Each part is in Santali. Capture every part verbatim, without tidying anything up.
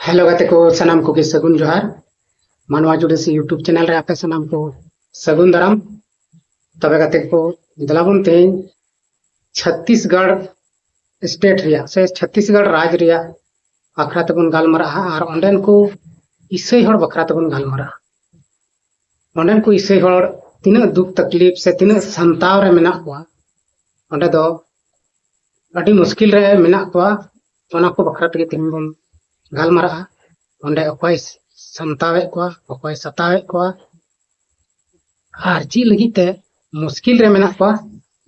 ᱦᱮᱞᱳ ᱜᱟᱛᱮ ᱠᱚ, ᱥᱟᱱᱟᱢ ᱠᱚᱜᱮ ᱥᱟᱹᱜᱩᱱ ᱡᱚᱦᱟᱨ᱾ ᱢᱟᱱᱣᱟ ᱡᱩᱰᱤᱥᱤ YouTube ᱪᱮᱱᱮᱞ ᱨᱮ ᱟᱯᱮ ᱥᱟᱱᱟᱢ ᱠᱚ ᱥᱟᱹᱜᱩᱱ ᱫᱟᱨᱟᱢ᱾ ᱛᱚᱵᱮ ᱜᱟᱛᱮ ᱠᱚ, ᱫᱮᱞᱟ ᱵᱚᱱ ᱛᱮᱦᱮᱧ ᱪᱷᱚᱛᱛᱤᱥᱜᱚᱲ ᱥᱴᱮᱴ ᱨᱮᱭᱟᱜ ᱥᱮ ᱪᱷᱚᱛᱛᱤᱥᱜᱚᱲ ᱨᱟᱡᱽ ᱨᱮᱭᱟᱜ ᱵᱟᱠᱷᱨᱟ ᱛᱮᱵᱚᱱ ᱜᱟᱞᱢᱟᱨᱟᱜᱼᱟ ᱟᱨ ᱚᱸᱰᱮᱱ ᱠᱚ ᱤᱥᱟᱹᱭ ᱦᱚᱲ ᱵᱟᱠᱷᱨᱟ ᱛᱮᱵᱚᱱ ᱜᱟᱞᱢᱟᱨᱟᱜᱼᱟ᱾ ᱚᱸᱰᱮᱱ ᱠᱚ ᱤᱥᱟᱹᱭ ᱦᱚᱲ ᱛᱤᱱᱟᱹᱜ ᱫᱩᱠ ᱛᱟᱠᱞᱤᱯ ᱥᱮ ᱛᱤᱱᱟᱹᱜ ᱥᱟᱱᱛᱟᱣ ᱨᱮ ᱢᱮᱱᱟᱜ ᱠᱚᱣᱟ, ᱚᱸᱰᱮ ᱫᱚ ᱟᱹᱰᱤ ᱢᱩᱥᱠᱤᱞ ᱨᱮ ᱢᱮᱱᱟᱜ ᱠᱚᱣᱟ, ᱚᱱᱟ ᱠᱚ ᱵᱟᱠᱷᱨᱟ ᱛᱮᱜᱮ ᱛᱮᱦᱮᱧ ᱵᱚᱱ ᱜᱟᱞᱢᱟᱨᱟᱜᱼᱟ᱾ ᱚᱸᱰᱮ ᱚᱠᱚᱭ ᱥᱟᱱᱛᱟᱣᱮᱫ ᱠᱚᱣᱟ, ᱚᱠᱚᱭ ᱥᱟᱛᱟᱣᱮᱫ ᱠᱚᱣᱟ, ᱟᱨ ᱪᱮᱫ ᱞᱟᱹᱜᱤᱫ ᱛᱮ ᱢᱩᱥᱠᱤᱞ ᱨᱮ ᱢᱮᱱᱟᱜ ᱠᱚᱣᱟ,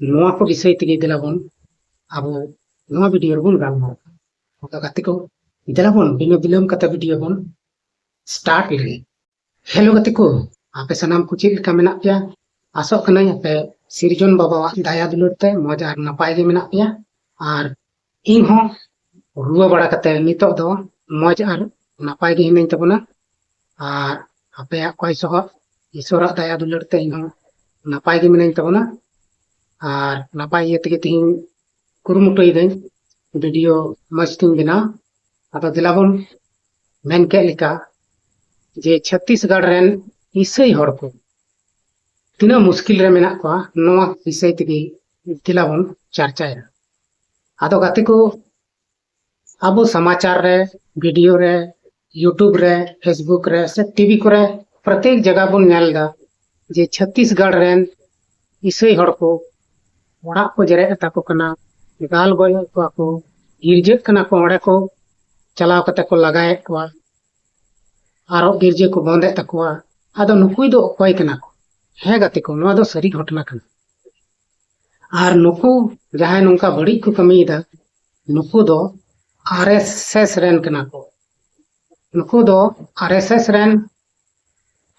ᱱᱚᱣᱟ ᱠᱚ ᱵᱤᱥᱚᱭ ᱛᱮᱜᱮ ᱫᱮᱞᱟ ᱵᱚᱱ ᱟᱵᱚ ᱱᱚᱣᱟ ᱵᱷᱤᱰᱤᱭᱳ ᱨᱮᱵᱚᱱ ᱜᱟᱞᱢᱟᱨᱟᱜᱼᱟ᱾ ᱟᱫᱚ ᱜᱟᱛᱮ ᱠᱚ, ᱫᱮᱞᱟ ᱵᱚᱱ ᱵᱤᱱᱟᱹ ᱵᱤᱞᱚᱢ ᱠᱟᱛᱮ ᱵᱷᱤᱰᱤᱭᱳ ᱵᱚᱱ ᱥᱴᱟᱨᱴ ᱞᱮᱜᱮ᱾ ᱦᱮᱞᱳ ᱜᱟᱛᱮ ᱠᱚ, ᱟᱯᱮ ᱥᱟᱱᱟᱢ ᱠᱚ ᱪᱮᱫ ᱞᱮᱠᱟ ᱢᱮᱱᱟᱜ ᱯᱮᱭᱟ? ᱟᱥᱚᱜ ᱠᱟᱹᱱᱟᱹᱧ ᱟᱯᱮ ᱥᱤᱨᱡᱚᱱ ᱵᱟᱵᱟᱣᱟᱜ ᱫᱟᱭᱟ ᱫᱩᱞᱟᱹᱲ ᱛᱮ ᱢᱚᱡᱽ ᱟᱨ ᱱᱟᱯᱟᱭ ᱜᱮ ᱢᱮᱱᱟᱜ ᱯᱮᱭᱟ᱾ ᱟᱨ ᱤᱧ ᱦᱚᱸ ᱨᱩᱣᱟᱹ ᱵᱟᱲᱟ ᱠᱟᱛᱮ ᱱᱤᱛᱚᱜ ᱫᱚ ᱢᱚᱡᱽ ᱟᱨ ᱱᱟᱯᱟᱭ ᱜᱮ ᱦᱤᱱᱟᱹᱧ ᱛᱟᱵᱚᱱᱟ᱾ ᱟᱨ ᱟᱯᱮᱭᱟᱜ ᱠᱚᱭ ᱥᱚᱦᱚᱫ, ᱤᱥᱚᱨᱟᱜ ᱫᱟᱭᱟ ᱫᱩᱞᱟᱹᱲ ᱛᱮ ᱤᱧ ᱦᱚᱸ ᱱᱟᱯᱟᱭ ᱜᱮ ᱢᱤᱱᱟᱹᱧ ᱛᱟᱵᱚᱱᱟ᱾ ᱟᱨ ᱱᱟᱯᱟᱭ ᱤᱭᱟᱹ ᱛᱮᱜᱮ ᱛᱮᱦᱮᱧ ᱠᱩᱨᱩᱢᱩᱴᱩᱭᱮᱫᱟᱹᱧ ᱵᱷᱤᱰᱤᱭᱳ ᱢᱚᱡᱽ ᱛᱮᱧ ᱵᱮᱱᱟᱣ᱾ ᱟᱫᱚ ᱫᱮᱞᱟ ᱵᱚᱱ ᱢᱮᱱ ᱠᱮᱫ ᱞᱮᱠᱟ ᱡᱮ ᱪᱷᱚᱛᱛᱤᱥᱜᱚᱲ ᱨᱮᱱ ᱤᱥᱟᱹᱭ ᱦᱚᱲ ᱠᱚ ᱛᱤᱱᱟᱹᱜ ᱢᱩᱥᱠᱤᱞ ᱨᱮ ᱢᱮᱱᱟᱜ ᱠᱚᱣᱟ, ᱱᱚᱣᱟ ᱵᱤᱥᱚᱭ ᱛᱮᱜᱮ ᱫᱮᱞᱟ ᱵᱚᱱ ᱪᱟᱨᱪᱟᱭᱟ᱾ ᱟᱫᱚ ᱜᱟᱛᱮ ᱠᱚ, ᱟᱵᱚ ᱥᱚᱢᱟᱪᱟᱨ ᱨᱮ, ᱵᱷᱤᱰᱤᱭᱳ ᱨᱮ, YouTube ᱨᱮ, Facebook ᱨᱮ ᱥᱮ ᱴᱤᱵᱷᱤ ᱠᱚᱨᱮ ᱯᱨᱚᱛᱮᱠ ᱡᱟᱭᱜᱟ ᱵᱚᱱ ᱧᱮᱞ ᱮᱫᱟ ᱡᱮ ᱪᱷᱚᱛᱛᱤᱥᱜᱚᱲ ᱨᱮᱱ ᱤᱥᱟᱹᱭ ᱦᱚᱲ ᱠᱚ ᱚᱲᱟᱜ ᱠᱚ ᱡᱮᱨᱮᱫ ᱟᱛᱟ ᱠᱚ ᱠᱟᱱᱟ, ᱫᱟᱞ ᱜᱚᱡ ᱮᱫ ᱠᱚᱣᱟ ᱠᱚ, ᱜᱤᱨᱡᱟᱹᱜ ᱠᱟᱱᱟ ᱠᱚ, ᱚᱸᱰᱮ ᱠᱚ ᱪᱟᱞᱟᱣ ᱠᱟᱛᱮ ᱠᱚ ᱞᱟᱜᱟᱭᱮᱫ ᱠᱚᱣᱟ, ᱟᱨᱚ ᱜᱤᱨᱡᱟᱹ ᱠᱚ ᱵᱚᱱᱫᱮᱫ ᱛᱟᱠᱚᱣᱟ᱾ ᱟᱫᱚ ᱱᱩᱠᱩ ᱫᱚ ᱚᱠᱚᱭ ᱠᱟᱱᱟ ᱠᱚ? ᱦᱮᱸ ᱜᱟᱛᱮ ᱠᱚ, ᱱᱚᱣᱟ ᱫᱚ ᱥᱟᱹᱨᱤ ᱜᱷᱚᱴᱚᱱᱟ ᱠᱟᱱᱟ᱾ ᱟᱨ ᱱᱩᱠᱩ ᱡᱟᱦᱟᱸᱭ ᱱᱚᱝᱠᱟ ᱵᱟᱹᱲᱤᱡ ᱠᱚ ᱠᱟᱹᱢᱤᱭᱮᱫᱟ, ᱱᱩᱠᱩ ᱫᱚ ᱟᱨ ᱮᱥ ᱮᱥ ᱨᱮᱱ ᱠᱟᱱᱟ ᱠᱚ᱾ ᱱᱩᱠᱩ ᱫᱚ ᱟᱨ ᱮᱥ ᱮᱥ ᱨᱮᱱ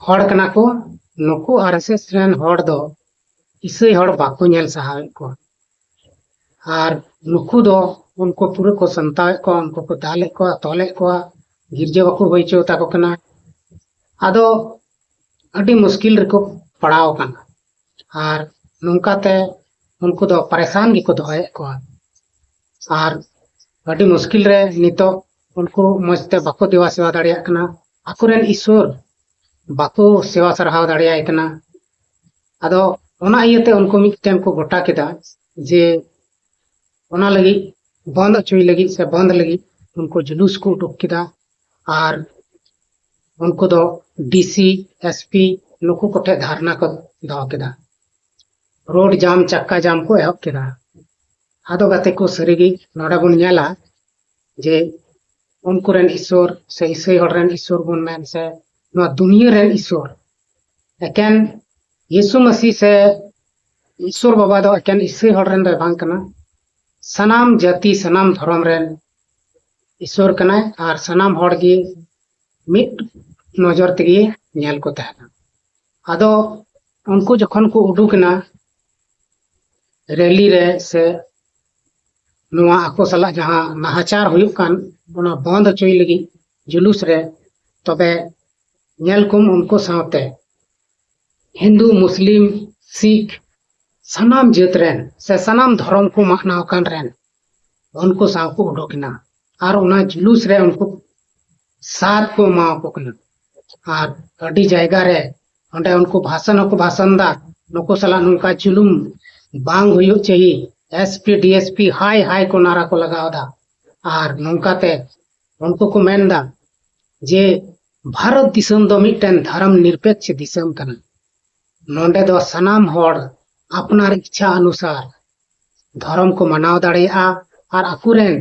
ᱦᱚᱲ ᱠᱟᱱᱟ ᱠᱚ᱾ ᱱᱩᱠᱩ ᱟᱨ ᱮᱥ ᱮᱥ ᱨᱮᱱ ᱦᱚᱲ ᱫᱚ ᱤᱥᱟᱹᱭ ᱦᱚᱲ ᱵᱟᱠᱚ ᱧᱮᱞ ᱥᱟᱦᱟᱣᱮᱫ ᱠᱚᱣᱟ᱾ ᱟᱨ ᱱᱩᱠᱩ ᱫᱚ ᱩᱱᱠᱩ ᱯᱩᱨᱟᱹ ᱠᱚ ᱥᱟᱱᱛᱟᱣᱮᱫ ᱠᱚᱣᱟ, ᱩᱱᱠᱩ ᱠᱚ ᱫᱟᱞᱮᱫ ᱠᱚᱣᱟ, ᱛᱚᱞᱮᱫ ᱠᱚᱣᱟ, ᱜᱤᱨᱡᱟᱹ ᱵᱟᱠᱚ ᱦᱩᱭ ᱦᱚᱪᱚ ᱛᱟᱠᱚ ᱠᱟᱱᱟ᱾ ᱟᱫᱚ ᱟᱹᱰᱤ ᱢᱩᱥᱠᱤᱞ ᱨᱮᱠᱚ ᱯᱟᱲᱟᱣ ᱟᱠᱟᱱᱟ᱾ ᱟᱨ ᱱᱚᱝᱠᱟᱛᱮ ᱩᱱᱠᱩ ᱫᱚ ᱯᱟᱨᱮᱥᱟᱱ ᱜᱮᱠᱚ ᱫᱚᱦᱚᱭᱮᱫ ᱠᱚᱣᱟ᱾ ᱟᱨ ᱟᱹᱰᱤ ᱢᱩᱥᱠᱤᱞ ᱨᱮ ᱱᱤᱛᱚᱜ ᱩᱱᱠᱩ ᱢᱚᱡᱽ ᱛᱮ ᱵᱟᱠᱚ ᱫᱮᱣᱟ ᱥᱮᱣᱟ ᱫᱟᱲᱮᱭᱟᱜ ᱠᱟᱱᱟ, ᱟᱠᱚᱨᱮᱱ ᱤᱥᱚᱨ ᱵᱟᱠᱚ ᱥᱮᱣᱟ ᱥᱟᱨᱦᱟᱣ ᱫᱟᱲᱮᱭᱟᱭ ᱠᱟᱱᱟ᱾ ᱟᱫᱚ ᱚᱱᱟ ᱤᱭᱟᱹᱛᱮ ᱩᱱᱠᱩ ᱢᱤᱫᱴᱮᱱ ᱠᱚ ᱜᱚᱴᱟ ᱠᱮᱫᱟ ᱡᱮ ᱚᱱᱟ ᱞᱟᱹᱜᱤᱫ, ᱵᱚᱱᱫ ᱦᱚᱪᱚᱭ ᱞᱟᱹᱜᱤᱫ ᱥᱮ ᱵᱚᱱᱫ ᱞᱟᱹᱜᱤᱫ ᱩᱱᱠᱩ ᱡᱩᱞᱩᱥ ᱠᱚ ᱩᱰᱩᱠ ᱠᱮᱫᱟ᱾ ᱟᱨ ᱩᱱᱠᱩ ᱫᱚ ᱰᱤᱥᱤ, ᱮᱥᱯᱤ ᱱᱩᱠᱩ ᱠᱚᱴᱷᱮᱱ ᱫᱷᱟᱨᱱᱟ ᱠᱚ ᱫᱚᱦᱚ ᱠᱮᱫᱟ᱾ ᱨᱳᱰ ᱡᱟᱢ, ᱪᱟᱠᱟ ᱡᱟᱢ ᱠᱚ ᱮᱦᱚᱵ ᱠᱮᱫᱟ᱾ ᱟᱫᱚ ᱜᱟᱛᱮ ᱠᱚ, ᱥᱟᱹᱨᱤᱜᱮ ᱱᱚᱰᱮ ᱵᱚᱱ ᱧᱮᱞᱟ ᱡᱮ ᱩᱱᱠᱩ ᱨᱮᱱ ᱤᱥᱚᱨ ᱥᱮ ᱤᱥᱟᱹᱭ ᱦᱚᱲ ᱨᱮᱱ ᱤᱥᱚᱨ ᱵᱚᱱ ᱢᱮᱱ, ᱥᱮ ᱱᱚᱣᱟ ᱫᱩᱱᱤᱭᱟᱹ ᱨᱮᱱ ᱤᱥᱚᱨ, ᱮᱠᱮᱱ ᱭᱤᱥᱩ ᱢᱟᱹᱥᱤ ᱥᱮ ᱤᱥᱚᱨ ᱵᱟᱵᱟ ᱫᱚ ᱮᱠᱮᱱ ᱤᱥᱟᱹᱭ ᱦᱚᱲ ᱨᱮᱱ ᱫᱚᱭ ᱵᱟᱝ ᱠᱟᱱᱟ᱾ ᱥᱟᱱᱟᱢ ᱡᱟᱹᱛᱤ, ᱥᱟᱱᱟᱢ ᱫᱷᱚᱨᱚᱢ ᱨᱮᱱ ᱤᱥᱚᱨ ᱠᱟᱱᱟᱭ ᱟᱨ ᱥᱟᱱᱟᱢ ᱦᱚᱲ ᱜᱮ ᱢᱤᱫ ᱱᱚᱡᱚᱨ ᱛᱮᱜᱮ ᱧᱮᱞ ᱠᱚ ᱛᱟᱦᱮᱱᱟ᱾ ᱟᱫᱚ ᱩᱱᱠᱩ ᱡᱚᱠᱷᱚᱱ ᱠᱚ ᱩᱰᱩᱠ ᱮᱱᱟ ᱨᱮᱞᱤ ᱨᱮ, ᱥᱮ ᱱᱚᱣᱟ ᱟᱠᱚ ᱥᱟᱞᱟᱜ ᱡᱟᱦᱟᱸ ᱱᱟᱦᱟᱪᱟᱨ ᱦᱩᱭᱩᱜ ᱠᱟᱱ, ᱚᱱᱟ ᱵᱚᱱᱫ ᱦᱚᱪᱚᱭ ᱞᱟᱹᱜᱤᱫ ᱡᱩᱞᱩᱥ ᱨᱮ, ᱛᱚᱵᱮ ᱧᱮᱞ ᱠᱚᱢ ᱩᱱᱠᱩ ᱥᱟᱶᱛᱮ ᱦᱤᱱᱫᱩ, ᱢᱩᱥᱞᱤᱢ, ᱥᱤᱠᱷ, ᱥᱟᱱᱟᱢ ᱡᱟᱹᱛ ᱨᱮᱱ ᱥᱮ ᱥᱟᱱᱟᱢ ᱫᱷᱚᱨᱚᱢ ᱠᱚ ᱢᱟᱱᱟᱣ ᱠᱟᱱ ᱨᱮᱱ ᱩᱱᱠᱩ ᱥᱟᱶ ᱠᱚ ᱩᱰᱩᱠ ᱮᱱᱟ᱾ ᱟᱨ ᱚᱱᱟ ᱡᱩᱞᱩᱥ ᱨᱮ ᱩᱱᱠᱩ ᱥᱟᱛ ᱠᱚ ᱮᱢᱟ ᱠᱚ ᱠᱟᱱᱟ᱾ ᱟᱨ ᱟᱹᱰᱤ ᱡᱟᱭᱜᱟ ᱨᱮ ᱚᱸᱰᱮ ᱩᱱᱠᱩ ᱵᱷᱟᱥᱚᱱ ᱦᱚᱸᱠᱚ ᱵᱷᱟᱥᱚᱱ ᱫᱟ, ᱱᱩᱠᱩ ᱥᱟᱞᱟᱜ ᱱᱚᱝᱠᱟ ᱡᱩᱞᱩᱢ ᱵᱟᱝ ᱦᱩᱭᱩᱜ ᱪᱟᱹᱦᱤ, ᱮᱥᱯᱤ, ᱰᱤᱮᱥᱯᱤ, ᱦᱟᱭ ᱦᱟᱭ ᱠᱚ ᱱᱟᱨᱟ ᱠᱚ ᱞᱟᱜᱟᱣ ᱫᱟ᱾ ᱟᱨ ᱱᱚᱝᱠᱟᱛᱮ ᱩᱱᱠᱩ ᱠᱚ ᱢᱮᱱ ᱫᱟ ᱡᱮ ᱵᱷᱟᱨᱚᱛ ᱫᱤᱥᱚᱢ ᱫᱚ ᱢᱤᱫᱴᱮᱱ ᱫᱷᱚᱨᱚᱢ ᱱᱤᱨᱯᱮᱠᱷ ᱫᱤᱥᱚᱢ ᱠᱟᱱᱟ᱾ ᱱᱚᱰᱮ ᱫᱚ ᱥᱟᱱᱟᱢ ᱦᱚᱲ ᱟᱯᱱᱟᱨ ᱤᱪᱪᱷᱟ ᱚᱱᱩᱥᱟᱨ ᱫᱷᱚᱨᱚᱢ ᱠᱚ ᱢᱟᱱᱟᱣ ᱫᱟᱲᱮᱭᱟᱜᱼᱟ ᱟᱨ ᱟᱠᱚᱨᱮᱱ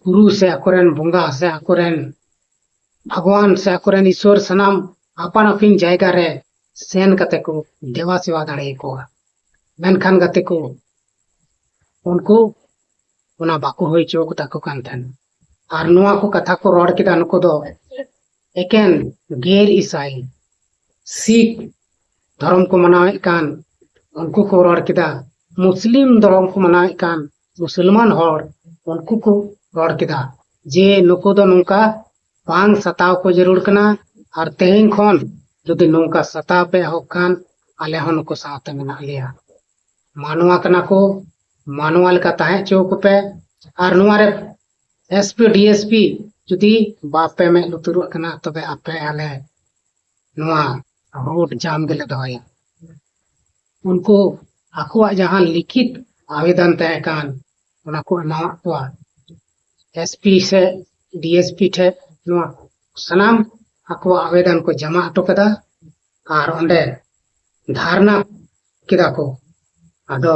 ᱜᱩᱨᱩ ᱥᱮ ᱟᱠᱚᱨᱮᱱ ᱵᱚᱸᱜᱟ ᱥᱮ ᱟᱠᱚᱨᱮᱱ ᱵᱷᱟᱜᱽᱣᱟᱱ ᱥᱮ ᱟᱠᱚᱨᱮᱱ ᱤᱥᱚᱨ ᱥᱟᱱᱟᱢ ᱟᱯᱟᱱ ᱟᱹᱯᱤᱱ ᱡᱟᱭᱜᱟ ᱨᱮ ᱥᱮᱱ ᱠᱟᱛᱮ ᱠᱚ ᱫᱮᱣᱟ ᱥᱮᱣᱟ ᱫᱟᱲᱮᱭᱟᱠᱚᱣᱟ᱾ ᱢᱮᱱᱠᱷᱟᱱ ᱜᱟᱛᱮ ᱠᱚ, ᱩᱱᱠᱩ ᱚᱱᱟ ᱵᱟᱠᱚ ᱦᱩᱭ ᱦᱚᱪᱚ ᱛᱟᱠᱚ ᱠᱟᱱ ᱛᱟᱦᱮᱱ᱾ ᱟᱨ ᱱᱚᱣᱟ ᱠᱚ ᱠᱟᱛᱷᱟ ᱠᱚ ᱨᱚᱲ ᱠᱮᱫᱟ ᱱᱩᱠᱩ ᱫᱚ ᱮᱠᱮᱱ ᱜᱮᱨ ᱤᱥᱟᱭ, ᱥᱤᱠᱷ ᱫᱷᱚᱨᱚᱢ ᱠᱚ ᱢᱟᱱᱟᱣᱮᱫ ᱠᱟᱱ ᱩᱱᱠᱩ ᱠᱚ ᱨᱚᱲ ᱠᱮᱫᱟ, ᱢᱩᱥᱞᱤᱢ ᱫᱷᱚᱨᱚᱢ ᱠᱚ ᱢᱟᱱᱟᱣᱮᱫ ᱠᱟᱱ ᱢᱩᱥᱚᱞᱢᱟᱱ ᱦᱚᱲ, ᱩᱱᱠᱩ ᱠᱚ ᱨᱚᱲ ᱠᱮᱫᱟ ᱡᱮ ᱱᱩᱠᱩ ᱫᱚ ᱱᱚᱝᱠᱟ ᱵᱟᱝ ᱥᱟᱛᱟᱣ ᱠᱚ ᱡᱟᱹᱨᱩᱲ ᱠᱟᱱᱟ᱾ ᱟᱨ ᱛᱮᱦᱮᱧ ᱠᱷᱚᱱ ᱡᱩᱫᱤ ᱱᱚᱝᱠᱟ ᱥᱟᱛᱟᱣ ᱯᱮ ᱮᱦᱚᱵ ᱠᱷᱟᱱ, ᱟᱞᱮ ᱦᱚᱸ ᱱᱩᱠᱩ ᱥᱟᱶᱛᱮ ᱢᱮᱱᱟᱜ ᱞᱮᱭᱟ᱾ ᱢᱟᱱᱣᱟ ᱠᱟᱱᱟ ᱠᱚ, ᱢᱟᱱᱣᱟ ᱞᱮᱠᱟ ᱛᱟᱦᱮᱸ ᱦᱚᱪᱚ ᱠᱚᱯᱮ᱾ ᱟᱨ ᱱᱚᱣᱟ ᱨᱮ ᱮᱥᱯᱤ, ᱰᱤᱮᱥᱯᱤ ᱡᱩᱫᱤ ᱵᱟᱯᱮ ᱢᱮᱫ ᱞᱩᱛᱩᱨᱚᱜ ᱠᱟᱱᱟ, ᱛᱚᱵᱮ ᱟᱯᱮ ᱟᱞᱮ ᱱᱚᱣᱟ ᱨᱳᱰ ᱡᱟᱢ ᱜᱮᱞᱮ ᱫᱚᱦᱚᱭᱟ᱾ ᱩᱱᱠᱩ ᱟᱠᱚᱣᱟᱜ ᱡᱟᱦᱟᱸ ᱞᱤᱠᱷᱤᱛ ᱟᱵᱮᱫᱚᱱ ᱛᱟᱦᱮᱸ ᱠᱟᱱ, ᱚᱱᱟ ᱠᱚ ᱮᱢᱟᱣᱟᱫ ᱠᱚᱣᱟ᱾ ᱮᱥᱯᱤ ᱥᱮ ᱰᱤᱮᱥᱯᱤ ᱴᱷᱮᱱ ᱱᱚᱣᱟ ᱥᱟᱱᱟᱢ ᱟᱠᱚᱣᱟᱜ ᱟᱵᱮᱫᱚᱱ ᱠᱚ ᱡᱚᱢᱟ ᱦᱚᱴᱚ ᱠᱟᱫᱟ᱾ ᱟᱨ ᱚᱸᱰᱮ ᱫᱷᱟᱨᱱᱟ ᱠᱮᱫᱟ ᱠᱚ᱾ ᱟᱫᱚ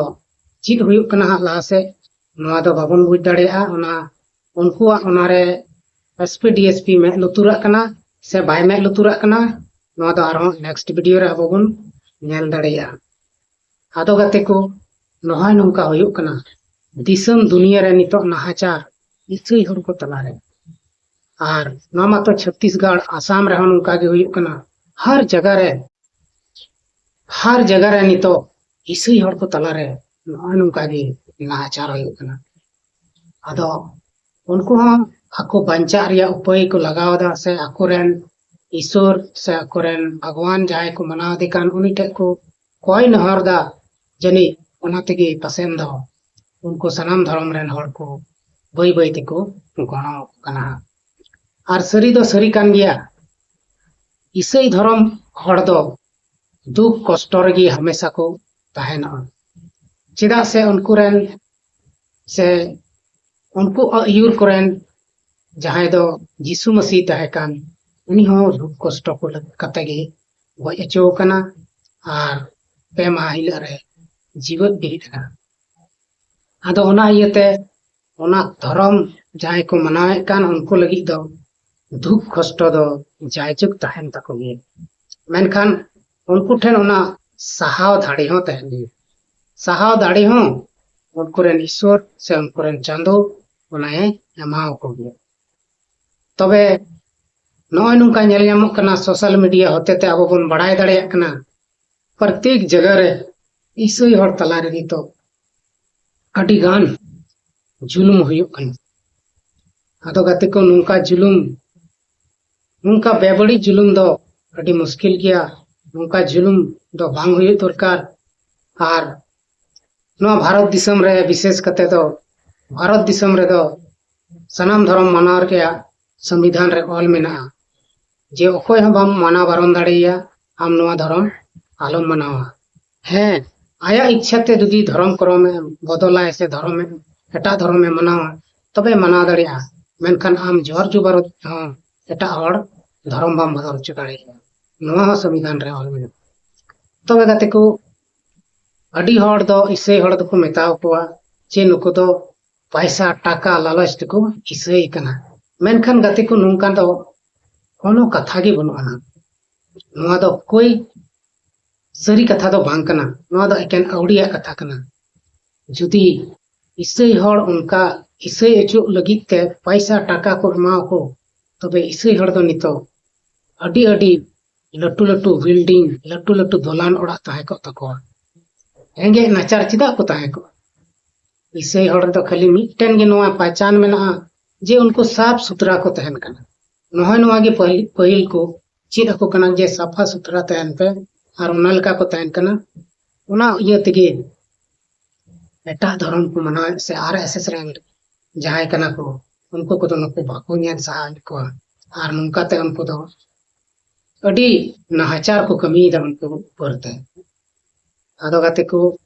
ᱪᱮᱫ ᱦᱩᱭᱩᱜ ᱠᱟᱱᱟ ᱦᱟᱸᱜ ᱞᱟᱦᱟ ᱥᱮᱫ, ᱱᱚᱣᱟ ᱫᱚ ᱵᱟᱵᱚᱱ ᱵᱩᱡᱽ ᱫᱟᱲᱮᱭᱟᱜᱼᱟ᱾ ᱚᱱᱟ ᱩᱱᱠᱩᱣᱟᱜ ᱚᱱᱟᱨᱮ ᱮᱥᱯᱤ ᱰᱤᱮᱥᱯᱤ ᱢᱮᱫ ᱞᱩᱛᱩᱨᱟᱜ ᱠᱟᱱᱟ ᱥᱮ ᱵᱟᱭ ᱢᱮᱫ ᱞᱩᱛᱩᱨᱟᱜ ᱠᱟᱱᱟ, ᱱᱚᱣᱟ ᱫᱚ ᱟᱨᱦᱚᱸ ᱱᱮᱠᱥᱴ ᱵᱷᱤᱰᱤᱭᱳ ᱨᱮ ᱟᱵᱚ ᱵᱚᱱ ᱧᱮᱞ ᱫᱟᱲᱮᱭᱟᱜᱼᱟ᱾ ᱟᱫᱚ ᱜᱟᱛᱮ ᱠᱚ, ᱱᱚᱜᱼᱚᱭ ᱱᱚᱝᱠᱟ ᱦᱩᱭᱩᱜ ᱠᱟᱱᱟ ᱫᱤᱥᱚᱢ ᱫᱩᱱᱤᱭᱟᱹ ᱨᱮ ᱱᱤᱛᱚᱜ ᱱᱟᱦᱟᱪᱟᱨ ᱤᱥᱟᱹᱭ ᱦᱚᱲ ᱠᱚ ᱛᱟᱞᱟᱨᱮ᱾ ᱟᱨ ᱱᱚᱣᱟ ᱢᱟᱛᱚ ᱪᱷᱚᱛᱤᱥᱜᱚᱲ, ᱟᱥᱟᱢ ᱨᱮᱦᱚᱸ ᱱᱚᱝᱠᱟ ᱜᱮ ᱦᱩᱭᱩᱜ ᱠᱟᱱᱟ᱾ ᱦᱟᱨ ᱡᱟᱭᱜᱟ ᱨᱮ, ᱦᱟᱨ ᱡᱟᱭᱜᱟ ᱨᱮ ᱱᱤᱛᱚᱜ ᱤᱥᱟᱹᱭ ᱦᱚᱲ ᱠᱚ ᱛᱟᱞᱟᱨᱮ ᱱᱚᱜᱼᱚᱭ ᱱᱚᱝᱠᱟ ᱜᱮ ᱱᱟᱦᱟᱪᱟᱨ ᱦᱩᱭᱩᱜ ᱠᱟᱱᱟ᱾ ᱟᱫᱚ ᱩᱱᱠᱩ ᱦᱚᱸ ᱟᱠᱚ ᱵᱟᱧᱪᱟᱜ ᱨᱮᱭᱟᱜ ᱩᱯᱟᱹᱭ ᱠᱚ ᱞᱟᱜᱟᱣ ᱮᱫᱟ, ᱥᱮ ᱟᱠᱚᱨᱮᱱ ᱤᱥᱚᱨ ᱥᱮ ᱟᱠᱚᱨᱮᱱ ᱵᱷᱟᱜᱽᱣᱟᱱ ᱡᱟᱦᱟᱸᱭ ᱠᱚ ᱢᱟᱱᱟᱣ ᱮᱫᱮ ᱠᱟᱱ, ᱩᱱᱤ ᱴᱷᱮᱱ ᱠᱚ ᱠᱚᱭ ᱱᱮᱦᱚᱨ ᱫᱟ᱾ ᱡᱟᱹᱱᱤᱡ ᱚᱱᱟ ᱛᱮᱜᱮ ᱯᱟᱥᱮᱱ ᱫᱚ ᱩᱱᱠᱩ ᱥᱟᱱᱟᱢ ᱫᱷᱚᱨᱚᱢ ᱨᱮᱱ ᱦᱚᱲ ᱠᱚ ᱵᱟᱹᱭ ᱵᱟᱹᱭ ᱛᱮᱠᱚ ᱜᱚᱲᱚ ᱠᱟᱱᱟ ᱦᱟᱸᱜ᱾ ᱟᱨ ᱥᱟᱹᱨᱤ ᱫᱚ ᱥᱟᱹᱨᱤ ᱠᱟᱱ ᱜᱮᱭᱟ, ᱤᱥᱟᱹᱭ ᱫᱷᱚᱨᱚᱢ ᱦᱚᱲ ᱫᱚ ᱫᱩᱠ ᱠᱚᱥᱴᱚ ᱨᱮᱜᱮ ᱦᱟᱢᱮᱥᱟ ᱠᱚ ᱛᱟᱦᱮᱱᱚᱜᱼᱟ᱾ ᱪᱮᱫᱟᱜ ᱥᱮ ᱩᱱᱠᱩ ᱨᱮᱱ ᱥᱮ ᱩᱱᱠᱩ ᱟᱹᱭᱩᱨ ᱠᱚᱨᱮᱱ ᱡᱟᱦᱟᱸᱭ ᱫᱚ ᱡᱤᱥᱩ ᱢᱟᱹᱥᱤ ᱛᱟᱦᱮᱸ ᱠᱟᱱ, ᱩᱱᱤ ᱦᱚᱸ ᱫᱩᱠ ᱠᱚᱥᱴᱚ ᱠᱚ ᱠᱟᱛᱮ ᱜᱮ ᱜᱚᱡ ᱦᱚᱪᱚ ᱟᱠᱟᱱᱟ ᱟᱨ ᱯᱮ ᱢᱟᱦᱟ ᱦᱤᱞᱳᱜ ᱨᱮ ᱡᱤᱣᱮᱫ ᱵᱮᱨᱮᱫ ᱮᱱᱟ᱾ ᱟᱫᱚ ᱚᱱᱟ ᱤᱭᱟᱹᱛᱮ ᱚᱱᱟ ᱫᱷᱚᱨᱚᱢ ᱡᱟᱦᱟᱸᱭ ᱠᱚ ᱢᱟᱱᱟᱣᱮᱫ ᱠᱟᱱ, ᱩᱱᱠᱩ ᱞᱟᱹᱜᱤᱫ ᱫᱚ ᱫᱩᱠ ᱠᱚᱥᱴᱚ ᱫᱚ ᱡᱟᱭᱡᱩᱜᱽ ᱛᱟᱦᱮᱱ ᱛᱟᱠᱚ ᱜᱮᱭᱟ᱾ ᱢᱮᱱᱠᱷᱟᱱ ᱩᱱᱠᱩ ᱴᱷᱮᱱ ᱚᱱᱟ ᱥᱟᱦᱟᱣ ᱫᱟᱲᱮ ᱦᱚᱸ ᱛᱟᱦᱮᱱ ᱜᱮᱭᱟ᱾ ᱥᱟᱦᱟᱣ ᱫᱟᱲᱮ ᱦᱚᱸ ᱩᱱᱠᱩ ᱨᱮᱱ ᱤᱥᱚᱨ ᱥᱮ ᱩᱱᱠᱩ ᱨᱮᱱ ᱪᱟᱸᱫᱚ ᱚᱱᱟᱭ ᱮᱢᱟᱣ ᱠᱚ ᱜᱮᱭᱟ᱾ ᱛᱚᱵᱮ ᱱᱚᱜᱼᱚᱭ ᱱᱚᱝᱠᱟ ᱧᱮᱞ ᱧᱟᱢᱚᱜ ᱠᱟᱱᱟ, ᱥᱳᱥᱟᱞ ᱢᱤᱰᱤᱭᱟ ᱦᱚᱛᱮᱛᱮ ᱟᱵᱚ ᱵᱚᱱ ᱵᱟᱲᱟᱭ ᱫᱟᱲᱮᱭᱟᱜ ᱠᱟᱱᱟ, ᱯᱨᱚᱛᱮᱠ ᱡᱟᱭᱜᱟ ᱨᱮ ᱤᱥᱟᱹᱭ ᱦᱚᱲ ᱛᱟᱞᱟ ᱨᱮ ᱱᱤᱛᱚᱜ ᱟᱹᱰᱤ ᱜᱟᱱ ᱡᱩᱞᱩᱢ ᱦᱩᱭᱩᱜ ᱠᱟᱱᱟ᱾ ᱟᱫᱚ ᱜᱟᱛᱮ ᱠᱚ, ᱱᱚᱝᱠᱟ ᱡᱩᱞᱩᱢ, ᱱᱚᱝᱠᱟ ᱵᱮᱵᱟᱹᱲᱤᱡ ᱡᱩᱞᱩᱢ ᱫᱚ ᱟᱹᱰᱤ ᱢᱩᱥᱠᱤᱞ ᱜᱮᱭᱟ᱾ ᱱᱚᱝᱠᱟ ᱡᱩᱞᱩᱢ ᱫᱚ ᱵᱟᱝ ᱦᱩᱭᱩᱜ ᱫᱚᱨᱠᱟᱨ᱾ ᱟᱨ ᱱᱚᱣᱟ ᱵᱷᱟᱨᱚᱛ ᱫᱤᱥᱚᱢ ᱨᱮ, ᱵᱤᱥᱮᱥ ᱠᱟᱛᱮ ᱫᱚ ᱵᱷᱟᱨᱚᱛ ᱫᱤᱥᱚᱢ ᱨᱮᱫᱚ ᱥᱟᱱᱟᱢ ᱫᱷᱚᱨᱚᱢ ᱢᱟᱱᱟᱣ ᱨᱮᱭᱟᱜ ᱥᱚᱝᱵᱤᱫᱷᱟᱱ ᱨᱮ ᱚᱞ ᱢᱮᱱᱟᱜᱼᱟ ᱡᱮ ᱚᱠᱚᱭ ᱦᱚᱸ ᱵᱟᱢ ᱢᱟᱱᱟ ᱵᱟᱨᱚᱱ ᱫᱟᱲᱮᱭᱟᱭᱟ, ᱟᱢ ᱱᱚᱣᱟ ᱫᱷᱚᱨᱚᱢ ᱟᱞᱚᱢ ᱢᱟᱱᱟᱣᱟ᱾ ᱦᱮᱸ, ᱟᱭᱟᱜ ᱤᱪᱪᱷᱟ ᱛᱮ ᱡᱩᱫᱤ ᱫᱷᱚᱨᱚᱢ ᱠᱚᱨᱚᱢᱮ ᱵᱚᱫᱚᱞᱟᱭ ᱥᱮ ᱫᱷᱚᱨᱚᱢᱮ, ᱮᱴᱟᱜ ᱫᱷᱚᱨᱚᱢᱮ ᱢᱟᱱᱟᱣᱟ, ᱛᱚᱵᱮ ᱢᱟᱱᱟᱣ ᱫᱟᱲᱮᱭᱟᱜᱼᱟ, ᱢᱮᱱᱠᱷᱟᱱ ᱟᱢ ᱡᱳᱨ ᱡᱩᱵᱟᱨ ᱦᱚᱸ ᱮᱴᱟᱜ ᱦᱚᱲ ᱫᱷᱚᱨᱚᱢ ᱵᱟᱢ ᱵᱚᱫᱚᱞ ᱦᱚᱪᱚ ᱫᱟᱲᱮᱭᱟᱜᱼᱟ᱾ ᱱᱚᱣᱟ ᱦᱚᱸ ᱥᱚᱝᱵᱤᱫᱷᱟᱱ ᱨᱮ ᱚᱞ ᱢᱮᱱᱟᱜᱼᱟ᱾ ᱛᱚᱵᱮ ᱜᱟᱛᱮ ᱠᱚ, ᱟᱹᱰᱤ ᱦᱚᱲ ᱫᱚ ᱤᱥᱟᱹᱭ ᱦᱚᱲ ᱫᱚᱠᱚ ᱢᱮᱛᱟ ᱠᱚᱣᱟ ᱡᱮ ᱱᱩᱠᱩ ᱫᱚ ᱯᱟᱭᱥᱟ ᱴᱟᱠᱟ ᱞᱟᱞᱚᱪ ᱛᱮᱠᱚ ᱤᱥᱟᱹᱭ ᱠᱟᱱᱟ᱾ ᱢᱮᱱᱠᱷᱟᱱ ᱜᱟᱛᱮ ᱠᱚ, ᱱᱚᱝᱠᱟ ᱫᱚ ᱠᱳᱱᱳ ᱠᱟᱛᱷᱟ ᱜᱮ ᱵᱟᱹᱱᱩᱜ ᱟᱱᱟ᱾ ᱱᱚᱣᱟ ᱫᱚ ᱠᱳᱭ ᱥᱟᱹᱨᱤ ᱠᱟᱛᱷᱟ ᱫᱚ ᱵᱟᱝ ᱠᱟᱱᱟ᱾ ᱱᱚᱣᱟ ᱫᱚ ᱮᱠᱮᱱ ᱟᱹᱣᱲᱤᱭᱟᱜ ᱠᱟᱛᱷᱟ ᱠᱟᱱᱟ᱾ ᱡᱩᱫᱤ ᱤᱥᱟᱹᱭ ᱦᱚᱲ ᱚᱱᱠᱟ ᱤᱥᱟᱹᱭ ᱚᱪᱚᱜ ᱞᱟᱹᱜᱤᱫ ᱛᱮ ᱯᱟᱭᱥᱟ ᱴᱟᱠᱟ ᱠᱚ ᱮᱢᱟᱣᱟᱠᱚ, ᱛᱚᱵᱮ ᱤᱥᱟᱹᱭ ᱦᱚᱲ ᱫᱚ ᱱᱤᱛᱚᱜ ᱟᱹᱰᱤ ᱟᱹᱰᱤ ᱞᱟᱹᱴᱩ ᱞᱟᱹᱴᱩ ᱵᱤᱞᱰᱤᱝ, ᱞᱟᱹᱴᱩ ᱞᱟᱹᱴᱩ ᱫᱚᱞᱟᱱ ᱚᱲᱟᱜ ᱛᱟᱦᱮᱸ ᱠᱚᱜ ᱛᱟᱠᱚᱣᱟ᱾ ᱨᱮᱸᱜᱮᱡ ᱱᱟᱪᱟᱨ ᱪᱮᱫᱟᱜ ᱠᱚ ᱛᱟᱦᱮᱸ ᱠᱚᱜᱼᱟ? ᱤᱥᱟᱹᱭ ᱦᱚᱲ ᱨᱮᱫᱚ ᱠᱷᱟᱹᱞᱤ ᱢᱤᱫᱴᱮᱱ ᱜᱮ ᱱᱚᱣᱟ ᱯᱟᱭᱪᱟᱱ ᱢᱮᱱᱟᱜᱼᱟ ᱡᱮ ᱩᱱᱠᱩ ᱥᱟᱯᱷ ᱥᱩᱛᱨᱟ ᱠᱚ ᱛᱟᱦᱮᱱ ᱠᱟᱱᱟ᱾ ᱱᱚᱜᱼᱚᱭ ᱱᱚᱣᱟ ᱜᱮ ᱯᱟᱹᱦᱤᱞ, ᱯᱟᱹᱦᱤᱞ ᱠᱚ ᱪᱮᱫ ᱟᱠᱚ ᱠᱟᱱᱟ ᱡᱮ ᱥᱟᱯᱷᱟ ᱥᱩᱛᱨᱟ ᱛᱟᱦᱮᱱ ᱯᱮ, ᱟᱨ ᱚᱱᱟ ᱞᱮᱠᱟ ᱠᱚ ᱛᱟᱦᱮᱱ ᱠᱟᱱᱟ᱾ ᱚᱱᱟ ᱤᱭᱟᱹ ᱛᱮᱜᱮ ᱮᱴᱟᱜ ᱫᱷᱚᱨᱚᱢ ᱠᱚ ᱢᱟᱱᱟᱣᱮᱫ ᱥᱮ ᱟᱨ ᱮᱥ ᱮᱥ ᱨᱮᱱ ᱡᱟᱦᱟᱸᱭ ᱠᱟᱱᱟ ᱠᱚ, ᱩᱱᱠᱩ ᱠᱚᱫᱚ ᱱᱩᱠᱩ ᱵᱟᱠᱚ ᱧᱮᱞ ᱥᱟᱦᱟᱣᱮᱫ ᱠᱚᱣᱟ᱾ ᱟᱨ ᱱᱚᱝᱠᱟᱛᱮ ᱩᱱᱠᱩ ᱫᱚ ᱟᱹᱰᱤ ᱱᱟᱦᱟᱪᱟᱨ ᱠᱚ ᱠᱟᱹᱢᱤᱭᱮᱫᱟ ᱩᱱᱠᱩ ᱩᱯᱚᱨ ᱛᱮ᱾ ᱟᱫᱚ ᱜᱟᱛᱮ ᱠᱚ,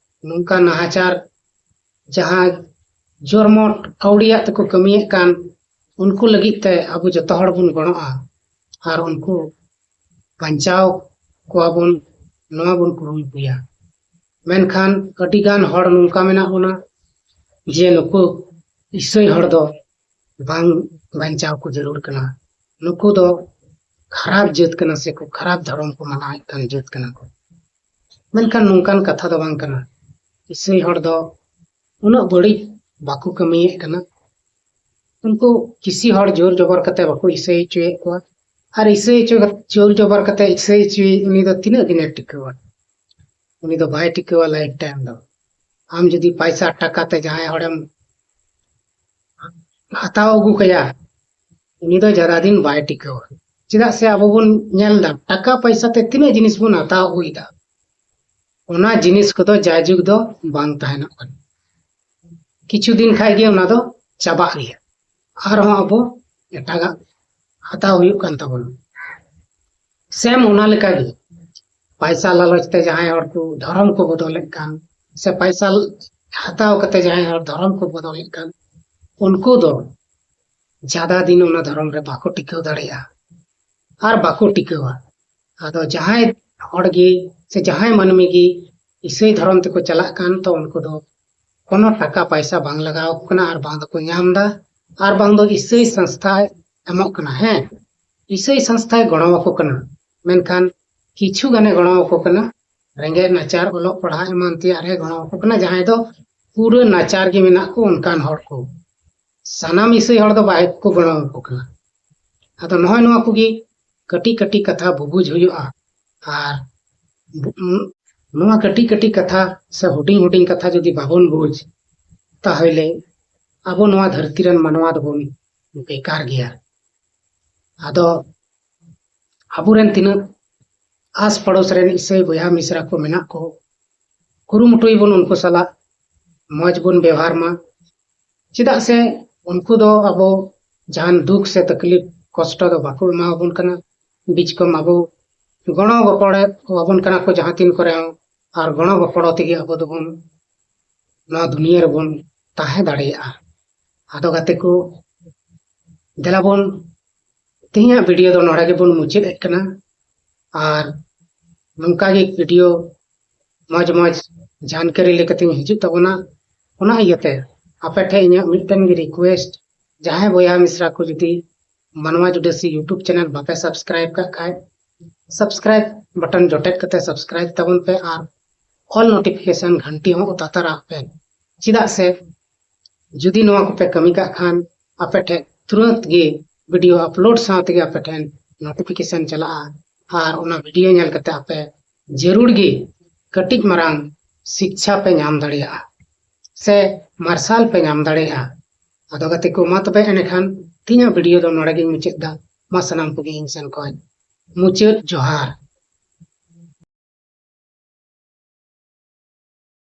ᱱᱚᱝᱠᱟ ᱱᱟᱦᱟᱪᱟᱨ ᱡᱟᱦᱟᱸ ᱡᱚᱨᱢᱚᱴ ᱟᱹᱣᱲᱤᱭᱟᱜ ᱛᱮᱠᱚ ᱠᱟᱹᱢᱤᱭᱮᱫ ᱠᱟᱱ, ᱩᱱᱠᱩ ᱞᱟᱹᱜᱤᱫ ᱛᱮ ᱟᱵᱚ ᱡᱚᱛᱚ ᱦᱚᱲ ᱵᱚᱱ ᱜᱚᱲᱚᱜᱼᱟ ᱟᱨ ᱩᱱᱠᱩ ᱵᱟᱧᱪᱟᱣ ᱠᱚᱣᱟ ᱵᱚᱱ, ᱱᱚᱣᱟ ᱵᱚᱱ ᱠᱩᱨᱩᱢᱩᱴᱩᱭᱟ᱾ ᱢᱮᱱᱠᱷᱟᱱ ᱟᱹᱰᱤ ᱜᱟᱱ ᱦᱚᱲ ᱱᱚᱝᱠᱟ ᱢᱮᱱᱟᱜ ᱵᱚᱱᱟ ᱡᱮ ᱱᱩᱠᱩ ᱤᱥᱟᱹᱭ ᱦᱚᱲ ᱫᱚ ᱵᱟᱝ ᱵᱟᱧᱪᱟᱣ ᱠᱚ ᱡᱟᱹᱨᱩᱲ ᱠᱟᱱᱟ, ᱱᱩᱠᱩ ᱫᱚ ᱠᱷᱟᱨᱟᱯ ᱡᱟᱹᱛ ᱠᱟᱱᱟ ᱥᱮ ᱠᱚ ᱠᱷᱟᱨᱟᱯ ᱫᱷᱚᱨᱚᱢ ᱠᱚ ᱢᱟᱱᱟᱣᱮᱫ ᱠᱟᱱ ᱡᱟᱹᱛ ᱠᱟᱱᱟ ᱠᱚ᱾ ᱢᱮᱱᱠᱷᱟᱱ ᱱᱚᱝᱠᱟᱱ ᱠᱟᱛᱷᱟ ᱫᱚ ᱵᱟᱝ ᱠᱟᱱᱟ᱾ ᱤᱥᱟᱹᱭ ᱦᱚᱲ ᱫᱚ ᱩᱱᱟᱹᱜ ᱵᱟᱹᱲᱤᱡ ᱵᱟᱠᱚ ᱠᱟᱹᱢᱤᱭᱮᱫ ᱠᱟᱱᱟ᱾ ᱩᱱᱠᱩ ᱠᱤᱥᱤ ᱦᱚᱲ ᱡᱳᱨ ᱡᱚᱵᱚᱨ ᱠᱟᱛᱮ ᱵᱟᱠᱚ ᱤᱥᱟᱹᱭ ᱦᱚᱪᱚᱭᱮᱫ ᱠᱚᱣᱟ᱾ ᱟᱨ ᱤᱥᱟᱹᱭ ᱦᱚᱪᱚ ᱠᱟᱛᱮ, ᱡᱳᱨ ᱡᱚᱵᱚᱨ ᱠᱟᱛᱮ ᱤᱥᱟᱹᱭ ᱦᱚᱪᱚᱭᱮ, ᱩᱱᱤ ᱫᱚ ᱛᱤᱱᱟᱹᱜ ᱫᱤᱱᱮ ᱴᱤᱠᱟᱹᱣᱟ? ᱩᱱᱤ ᱫᱚ ᱵᱟᱭ ᱴᱤᱠᱟᱹᱣᱟ ᱞᱟᱭᱤᱯᱷ ᱴᱟᱭᱤᱢ ᱫᱚ᱾ ᱟᱢ ᱡᱩᱫᱤ ᱯᱟᱭᱥᱟ ᱴᱟᱠᱟ ᱛᱮ ᱡᱟᱦᱟᱸᱭ ᱦᱚᱲᱮᱢ ᱦᱟᱛᱟᱣ ᱟᱹᱜᱩ ᱠᱟᱭᱟ, ᱩᱱᱤ ᱫᱚ ᱡᱟᱫᱟ ᱫᱤᱱ ᱵᱟᱭ ᱴᱤᱠᱟᱹᱣᱟ᱾ ᱪᱮᱫᱟᱜ ᱥᱮ ᱟᱵᱚ ᱵᱚᱱ ᱧᱮᱞ ᱮᱫᱟ, ᱴᱟᱠᱟ ᱯᱚᱭᱥᱟ ᱛᱮ ᱛᱤᱱᱟᱹᱜ ᱡᱤᱱᱤᱥ ᱵᱚᱱ ᱦᱟᱛᱟᱣ ᱟᱹᱜᱩᱭᱮᱫᱟ, ᱚᱱᱟ ᱡᱤᱱᱤᱥ ᱠᱚᱫᱚ ᱡᱟᱭᱡᱩᱜᱽ ᱫᱚ ᱵᱟᱝ ᱛᱟᱦᱮᱱᱚᱜ ᱠᱟᱱᱟ᱾ ᱠᱤᱪᱷᱩ ᱫᱤᱱ ᱠᱷᱟᱡ ᱜᱮ ᱚᱱᱟ ᱫᱚ ᱪᱟᱵᱟᱜ ᱜᱮᱭᱟ᱾ ᱟᱨᱦᱚᱸ ᱟᱵᱚ ᱮᱴᱟᱜᱟᱜ ᱦᱟᱛᱟᱣ ᱦᱩᱭᱩᱜ ᱠᱟᱱ ᱛᱟᱵᱚᱱᱟ᱾ ᱥᱮᱢ ᱚᱱᱟ ᱞᱮᱠᱟᱜᱮ ᱯᱟᱭᱥᱟ ᱞᱟᱞᱚᱪ ᱛᱮ ᱡᱟᱦᱟᱸᱭ ᱦᱚᱲ ᱠᱚ ᱫᱷᱚᱨᱚᱢ ᱠᱚ ᱵᱚᱫᱚᱞᱮᱫ ᱠᱟᱱ, ᱥᱮ ᱯᱟᱭᱥᱟ ᱦᱟᱛᱟᱣ ᱠᱟᱛᱮ ᱡᱟᱦᱟᱸᱭ ᱦᱚᱲ ᱫᱷᱚᱨᱚᱢ ᱠᱚ ᱵᱚᱫᱚᱞᱮᱫ ᱠᱟᱱ, ᱩᱱᱠᱩ ᱫᱚ ᱡᱟᱫᱟ ᱫᱤᱱ ᱚᱱᱟ ᱫᱷᱚᱨᱚᱢ ᱨᱮ ᱵᱟᱠᱚ ᱴᱤᱠᱟᱹᱣ ᱫᱟᱲᱮᱭᱟᱜᱼᱟ ᱟᱨ ᱵᱟᱠᱚ ᱴᱤᱠᱟᱹᱣᱟ᱾ ᱟᱫᱚ ᱡᱟᱦᱟᱸᱭ ᱦᱚᱲ ᱜᱮ ᱥᱮ ᱡᱟᱦᱟᱸᱭ ᱢᱟᱹᱱᱢᱤ ᱜᱮ ᱤᱥᱟᱹᱭ ᱫᱷᱚᱨᱚᱢ ᱛᱮᱠᱚ ᱪᱟᱞᱟᱜ ᱠᱟᱱ, ᱛᱚ ᱩᱱᱠᱩ ᱫᱚ ᱠᱳᱱᱳ ᱴᱟᱠᱟ ᱯᱟᱭᱥᱟ ᱵᱟᱝ ᱞᱟᱜᱟᱣ ᱟᱠᱚ ᱠᱟᱱᱟ ᱟᱨ ᱵᱟᱝ ᱫᱚᱠᱚ ᱧᱟᱢ ᱮᱫᱟ, ᱟᱨ ᱵᱟᱝ ᱫᱚ ᱤᱥᱟᱹᱭ ᱥᱚᱝᱥᱛᱷᱟᱭ ᱮᱢᱚᱜ ᱠᱟᱱᱟ᱾ ᱦᱮᱸ, ᱤᱥᱟᱹᱭ ᱥᱚᱝᱥᱛᱷᱟᱭ ᱜᱚᱲᱚ ᱟᱠᱚ ᱠᱟᱱᱟ, ᱢᱮᱱᱠᱷᱟᱱ ᱠᱤᱪᱷᱩ ᱜᱟᱱᱮ ᱜᱚᱲᱚ ᱟᱠᱚ ᱠᱟᱱᱟ, ᱨᱮᱸᱜᱮᱡ ᱱᱟᱪᱟᱨ ᱚᱞᱚᱜ ᱯᱟᱲᱦᱟᱜ ᱮᱢᱟᱱ ᱛᱮᱭᱟᱜ ᱨᱮ ᱜᱚᱲᱚ ᱟᱠᱚ ᱠᱟᱱᱟ, ᱡᱟᱦᱟᱸᱭ ᱫᱚ ᱯᱩᱨᱟᱹ ᱱᱟᱪᱟᱨ ᱜᱮ ᱢᱮᱱᱟᱜ ᱠᱚ ᱚᱱᱠᱟᱱ ᱦᱚᱲ ᱠᱚ᱾ ᱥᱟᱱᱟᱢ ᱤᱥᱟᱹᱭ ᱦᱚᱲ ᱫᱚ ᱵᱟᱭ ᱠᱚ ᱜᱚᱲᱚ ᱟᱠᱚ ᱠᱟᱱᱟ᱾ ᱟᱫᱚ ᱱᱚᱜᱼᱚᱭ ᱱᱚᱣᱟ ᱠᱚᱜᱮ ᱠᱟᱹᱴᱤᱡ ᱠᱟᱹᱴᱤᱡ ᱠᱟᱛᱷᱟ ᱵᱩᱵᱩᱡ ᱦᱩᱭᱩᱜᱼᱟ᱾ ᱟᱨ ᱵᱩ-, ᱩᱸ, ᱱᱚᱣᱟ ᱠᱟᱹᱴᱤᱡ ᱠᱟᱹᱴᱤᱡ ᱠᱟᱛᱷᱟ ᱥᱮ ᱦᱩᱰᱤᱧ ᱦᱩᱰᱤᱧ ᱠᱟᱛᱷᱟ ᱡᱩᱫᱤ ᱵᱟᱵᱚᱱ ᱵᱩᱡᱽ, ᱛᱟᱦᱚᱞᱮ ᱟᱵᱚ ᱱᱚᱣᱟ ᱫᱷᱟᱹᱨᱛᱤ ᱨᱮᱱ ᱢᱟᱱᱣᱟ ᱫᱚᱵᱚᱱ ᱵᱮᱠᱟᱨ ᱜᱮᱭᱟ᱾ ᱟᱫᱚ ᱟᱵᱚᱨᱮᱱ ᱛᱤᱱᱟᱹᱜ ᱟᱥ ᱯᱟᱲᱳᱥ ᱨᱮᱱ ᱤᱥᱟᱹᱭ ᱵᱚᱭᱦᱟ ᱢᱤᱥᱨᱟ ᱠᱚ ᱢᱮᱱᱟᱜ ᱠᱚ, ᱠᱩᱨᱩᱢᱩᱴᱩᱭ ᱵᱚᱱ ᱩᱱᱠᱩ ᱥᱟᱞᱟᱜ ᱢᱚᱡᱽ ᱵᱚᱱ ᱵᱮᱣᱦᱟᱨ ᱢᱟ᱾ ᱪᱮᱫᱟᱜ ᱥᱮ ᱩᱱᱠᱩ ᱫᱚ ᱟᱵᱚ ᱡᱟᱦᱟᱱ ᱫᱩᱠ ᱥᱮ ᱛᱟᱠᱞᱤᱯ ᱠᱚᱥᱴᱚ ᱫᱚ ᱵᱟᱠᱚ ᱮᱢᱟᱣᱟᱵᱚᱱ ᱠᱟᱱᱟ᱾ ᱵᱤᱪᱠᱚᱢ ᱟᱵᱚ ᱜᱚᱲᱚ ᱜᱚᱯᱚᱲ ᱟᱵᱚᱱ ᱠᱟᱱᱟ ᱠᱚ ᱡᱟᱦᱟᱸ ᱛᱤᱱ ᱠᱚᱨᱮ ᱦᱚᱸ, ᱟᱨ ᱜᱚᱲᱚ ᱜᱚᱯᱚᱲᱚ ᱛᱮᱜᱮ ᱟᱵᱚ ᱫᱚᱵᱚᱱ ᱱᱚᱣᱟ ᱫᱩᱱᱤᱭᱟᱹ ᱨᱮᱵᱚᱱ ᱛᱟᱦᱮᱸ ᱫᱟᱲᱮᱭᱟᱜᱼᱟ᱾ ᱟᱫᱚ ᱜᱟᱛᱮ ᱠᱚ, ᱫᱮᱞᱟ ᱵᱚᱱ ᱛᱮᱦᱮᱧᱟᱜ ᱵᱷᱤᱰᱤᱭᱳ ᱫᱚ ᱱᱚᱰᱮ ᱜᱮᱵᱚᱱ ᱢᱩᱪᱟᱹᱫ ᱮᱫ ᱠᱟᱱᱟ᱾ ᱟᱨ ᱱᱚᱝᱠᱟ ᱜᱮ ᱵᱷᱤᱰᱤᱭᱳ ᱢᱚᱡᱽ ᱢᱚᱡᱽ ᱡᱟᱱᱠᱟᱨᱤ ᱞᱮᱠᱟᱛᱮᱧ ᱦᱤᱡᱩᱜ ᱛᱟᱵᱚᱱᱟ᱾ ᱚᱱᱟ ᱤᱭᱟᱹᱛᱮ ᱟᱯᱮ ᱴᱷᱮᱱ ᱤᱧᱟᱹᱜ ᱢᱤᱫᱴᱮᱱ ᱜᱮ ᱨᱤᱠᱩᱭᱮᱥᱴ, ᱡᱟᱦᱟᱸᱭ ᱵᱚᱭᱦᱟ ᱢᱤᱥᱨᱟ ᱠᱚ ᱡᱩᱫᱤ ᱢᱟᱱᱣᱟ ᱡᱩᱰᱟᱹᱥᱤ YouTube ᱪᱮᱱᱮᱞ ᱵᱟᱯᱮ ᱥᱟᱵᱥᱠᱨᱟᱭᱤᱵ ᱠᱟᱜ ᱠᱷᱟᱡ, ᱥᱟᱵᱥᱠᱨᱟᱭᱤᱵ ᱵᱟᱴᱚᱱ ᱡᱚᱴᱮᱫ ᱠᱟᱛᱮ ᱥᱟᱵᱥᱠᱨᱟᱭᱤᱵ ᱛᱟᱵᱚᱱ ᱯᱮ ᱟᱨ ᱚᱞ ᱱᱳᱴᱤᱯᱷᱤᱠᱮᱥᱚᱱ ᱜᱷᱟᱱᱴᱤ ᱦᱚᱸ ᱚᱛᱟ ᱛᱟᱨᱟᱜ ᱯᱮ᱾ ᱪᱮᱫᱟᱜ ᱥᱮ ᱡᱩᱫᱤ ᱱᱚᱣᱟ ᱠᱚᱯᱮ ᱠᱟᱹᱢᱤ ᱠᱟᱜ ᱠᱷᱟᱱ ᱟᱯᱮ ᱴᱷᱮᱱ ᱛᱩᱨᱟᱹᱛ ᱜᱮ ᱵᱷᱤᱰᱤᱭᱳ ᱟᱯᱞᱳᱰ ᱥᱟᱶ ᱛᱮᱜᱮ ᱟᱯᱮ ᱴᱷᱮᱱ ᱱᱳᱴᱤᱯᱷᱤᱠᱮᱥᱚᱱ ᱪᱟᱞᱟᱜᱼᱟ᱾ ᱟᱨ ᱚᱱᱟ ᱵᱷᱤᱰᱤᱭᱳ ᱧᱮᱞ ᱠᱟᱛᱮ ᱟᱯᱮ ᱡᱟᱹᱨᱩᱲ ᱜᱮ ᱠᱟᱹᱴᱤᱡ ᱢᱟᱨᱟᱝ ᱥᱤᱠᱪᱷᱟ ᱯᱮ ᱧᱟᱢ ᱫᱟᱲᱮᱭᱟᱜᱼᱟ ᱥᱮ ᱢᱟᱨᱥᱟᱞ ᱯᱮ ᱧᱟᱢ ᱫᱟᱲᱮᱭᱟᱜᱼᱟ᱾ ᱟᱫᱚ ᱜᱟᱛᱮ ᱠᱚ, ᱢᱟ ᱛᱚᱵᱮ ᱮᱸᱰᱮᱠᱷᱟᱱ ᱛᱮᱦᱮᱧᱟᱜ ᱵᱷᱤᱰᱤᱭᱳ ᱫᱚ ᱱᱚᱰᱮ ᱜᱤᱧ ᱢᱩᱪᱟᱹᱫ ᱮᱫᱟ᱾ ᱢᱟ ᱥᱟᱱᱟᱢ ᱠᱚᱜᱮ ᱤᱧ ᱥᱮᱱ ᱠᱷᱚᱱ ᱢᱩᱪᱟᱹᱫ ᱡᱚᱦᱟᱨ᱾